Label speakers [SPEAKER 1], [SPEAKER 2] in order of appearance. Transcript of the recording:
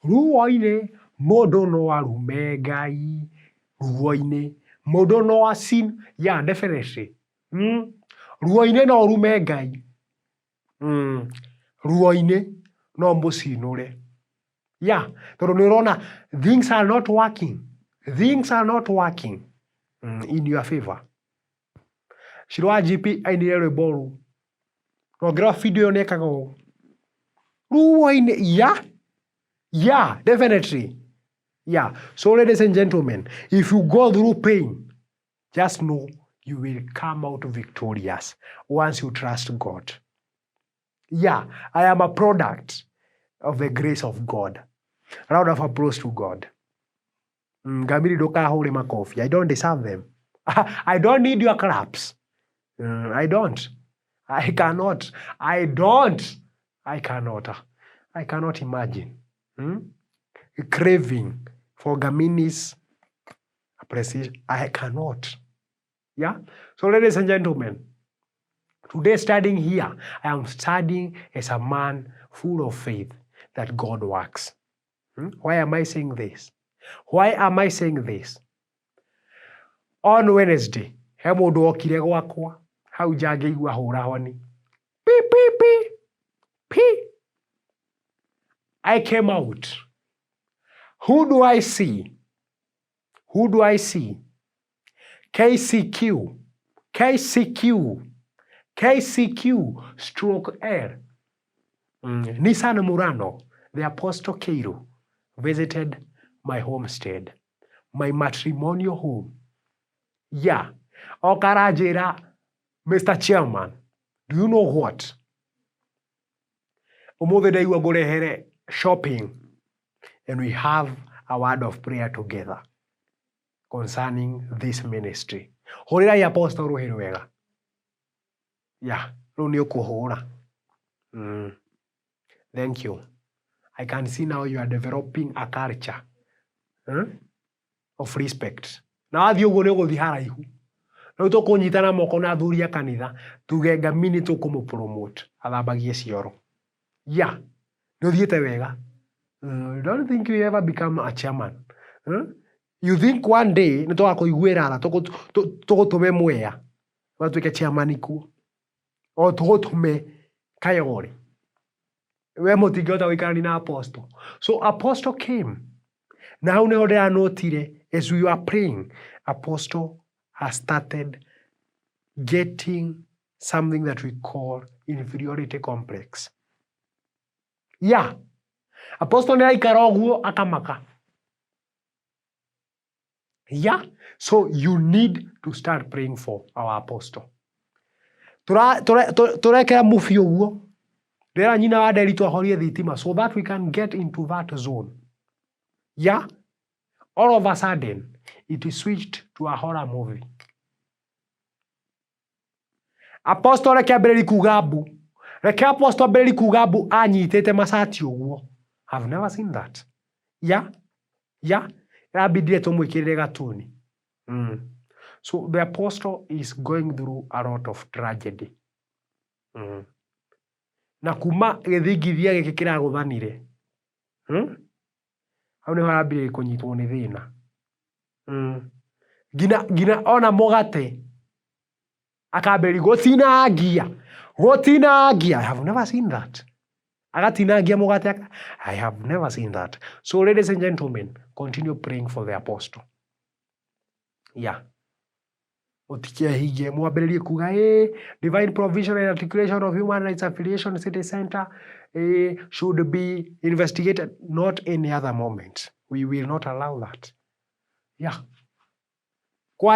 [SPEAKER 1] Ruo-inĩ mũndũ no arume Ngai. Ruo-inĩ mũndũ no acin. Yeah, definitely. Ruo-inĩ no ũrume Ngai. Ruo-inĩ no mũcinũre. Yeah, tondũ nĩ ũrona things are not working. Things are not working in your favor. Shiro wa GP ainire rwĩmbo rũu. Na ũngĩrora video ĩyo nĩ ekaga ũũ. Ruo-inĩ, yeah, yeah, definitely. Yeah. So ladies and gentlemen, if you go through pain, just know you will come out victorious once you trust God. Yeah, I am a product of the grace of God. Round of applause to God. Ngamiri ndũkahũre makobi. I don't deserve them. I don't need your claps. I don't. I cannot. I don't. I cannot. I cannot imagine. Craving for Gamini's appreciation. I cannot. Yeah. So, ladies and gentlemen, today standing here, I am standing as a man full of faith that God works. Why am I saying this? Why am I saying this? On Wednesday, he mũndũ okire gwakwa hau nja ngĩigua hũra honi. Pi pi pi pi. I came out. Who do I see? Who do I see? KCQ. KCQ. KCQ stroke L. Nissan Murano, the Apostle Kiiru, visited my homestead, my matrimonial home. Yeah. Okaranjĩra, Mr. Chairman, do you know what? Ũmũthĩ ndaigua ngũrehere shopping and we have a word of prayer together concerning this ministry. Hũrĩrai Apostle rũhĩ rwega. Yeah, rĩu nĩ ũkũhũra. Thank you. I can see now you are developing a culture of respect. Na wathiĩ ũguo nĩ ũgũthiĩ haraihu. Rĩu tũkũnyitana moko na athuri a kanitha tuge Ngamini tũkũmũ promote athambagie cioro. Yeah, nĩ ũthiĩte wega. Don't think you ever become a chairman. You think one day nĩ tũgakũiguĩra tha tũgũtũme Mwea ũgatuĩke chairman kuo. O tũgũtũme Kayore. We mũtingĩhota gũikarania na apostle. So apostle came. Na hau nĩho ndĩranotire as we were praying, apostle has started getting something that we call inferiority complex. Yeah. Apostle nĩ araikara ũguo akamaka. Yeah. So you need to start praying for our apostle. Tũrekĩra movie ũguo. Ndĩra nyina wa Nderi twahorie thitima so that we can get into that zone. Yeah. All of a sudden, it is switched to a horror movie. Apostle reke ambĩrĩri kuga mbu. Reke apostle ambĩrĩri kuga mbu anyitĩte macati ũguo. I've never seen that. Yeah. Yeah. Ĩrambindire tũmwĩkĩrĩre gatuni. So the apostle is going through a lot of tragedy. Na kuma gĩthingithia gĩkĩ kĩragũthanire. Hau nĩho arambĩrĩria kũnyitwo nĩ thĩna. Nginya ona mũgate akambĩrĩria gũtinangia gũtinangia. I have never seen that. Agatinangia mũgate. I have never seen that. So ladies and gentlemen, continue praying for the apostle. Yeah. Mũtikehinge mwambĩrĩrie kuga divine provision and articulation of human rights affiliation city center should be investigated. Not any other moment. We will not allow that. Yeah.